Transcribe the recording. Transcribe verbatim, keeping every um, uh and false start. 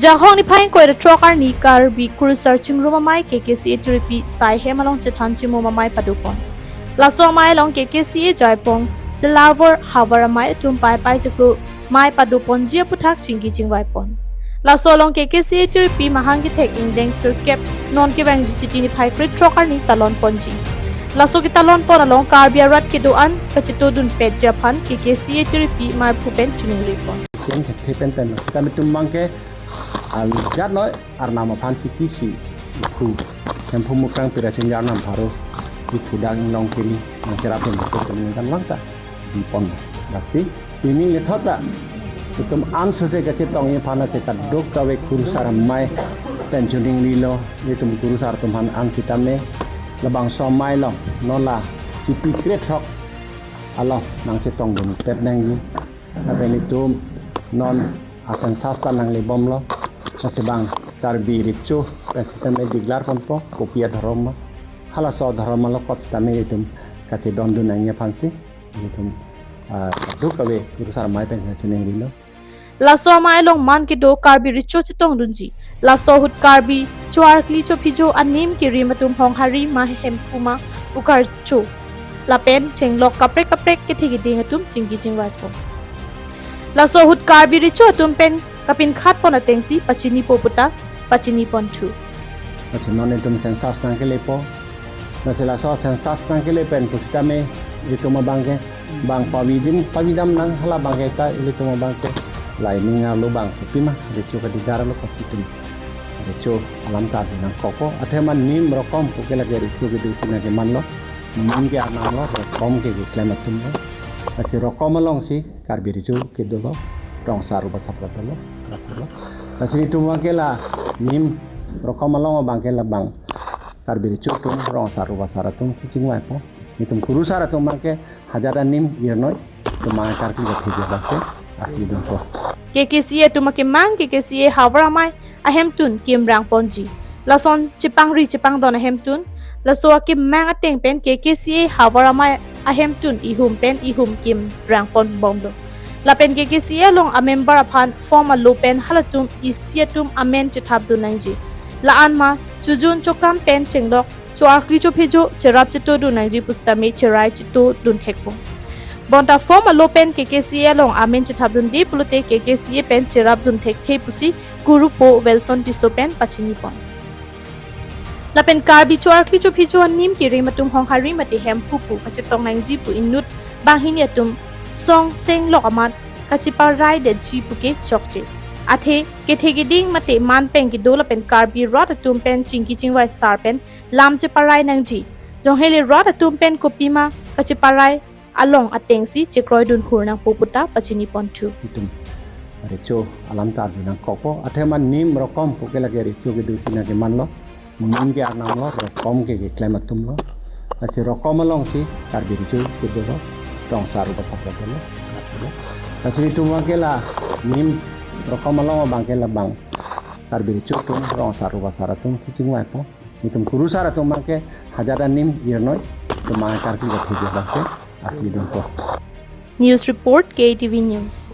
Janghong niphai ingkoi ra throk arni Karbi Kurusar Chingrum Amei K K C A Tiripi Saihem along chethan chimum amei padopon. Laso amei along K K C A Jaipong Selavor Havar Amei atum paipai chiklo amei padoponji aputhak chingki chingvaipon. Laso along K K C A Tiripi mahang kethek ingdeng sirkep non kevangji Chiti niphai kre throk arni talonponji. Laso ketalonpon along Karbi arat kedo-an kachitodunpetji aphan K K C A Tiripi meiphu pen chiningripon. Pen thekthe pen pen. Kami tum abangke aljat noi arnam aphan kiki si iphu Hemphu Mukrang Pirachinja arnam pharo iphu dang nong kini nang kerap pen iphu pen kan wangta dipon. Lasi pini lethot ta itum ansose kachetongji aphan ase kadokave Kurusar Amei pen chiningrilo, itum Kurusar atum aphan an sitame labangso amei along non la Chiti kre throk along nangchetongdunpet nangji. Lapen itum non a-census ta nanglebomlo. Lasi bang Karbi Recho pen sitame declare ponpo, kopi adhorom ma. Halaso adhorom along kot sitame itum kachedondun nangji aphansi itum, ah, kadokave Kurusar Amei pen chiningrilo. Laso amei along man kedo Karbi Recho chetongdunji. Laso ahut Karbi cho-arkli cho-phijo anim kerim atum Honghari ma, Hemphu ma, Ukarcho lapen chenglok kaprek kaprek kethe keding atum chingki chingvaipon. Laso ahut Karbi Recho atum pen kapinkhatpon atengsi pachinipo puta pachiniponthu. Lasi non itum census nangkelepo. Lasi laso census nangkele pen pusitame itum abangke bang pavidim pavidam nang, hala abangke ta ilitum abangke la ining arlo bang kopi ma Recho kadigar lo, pasi itum Recho alam ta nangkokpo. Athema nim rokom puke lake Recho kedo si nangkemanlo. Nim ke arnam lo, rokom ke keklem atum lo. Lasi rokom alongsi Karbi Recho kedo lo, Rongsa Rubasa pura dolo, kedo lo. Lasi itum abangke la nim rokom along abangke la bang Karbi Recho atum, Rongsa Rubasa atum si chingvaipo. Itum Kurusar atum abangke hajat anim irnoi, itum abangke karkli katheji abangke arti dunpo. K K C A atum akemang K K C A Havar Amei ahemtun kim rangponji. Lason chepangri chepangdon ahemtun, laso akemang ateng pen K K C A Havar Amei ahemtun ihum pen ihum kim rangponbomlo. Lapen K K C A along amember aphan form alo pen halatum isi atum amen chethapdun nangji. La-an ma chojun chokam pen chenglok cho-arkli cho-phijo cherap chetodun nangji pusitame cherai chetodun thekpo. Bonta form alo pen K K C A along amen chethapdunde pulote K K C A pen cherapdun thekthe pusi Kurupo Wilson Tisso pen pachinipon. Lapen Karbi cho-arkli cho-phijo anim kerim atum Honghari mate Hemphu pu kachetong nangji pu inut banghini atum song senglok amat kacheparai detji puke chokche. Athe kethe keding mate man pen kedo lapen Karbi rat atum pen chingki chingvai sar pen lam cheparai nangji. Jongheli rat atum pen kopima kacheparai along atengsi chekroidun hur nangpo puta pachiniponthu. Itum Recho alam ta nangkokpo. Athema nim rokom puke lake Recho kedo si nangkemanlo. Nim ke arnam lo, rokom ke keklem atum lo. Lasi rokom alongsi Karbi Recho kedo lo, Rongsa Rubasa pura dolo. Lasi itum abangke la nim rokom along abangke la bang Karbi Recho atum, Rongsa Rubasa atum si chingvaipo. Itum Kurusar atum abangke hajat anim irnoi, itum abangke karkli katheji abangke arti dunpo. News report, K T V News.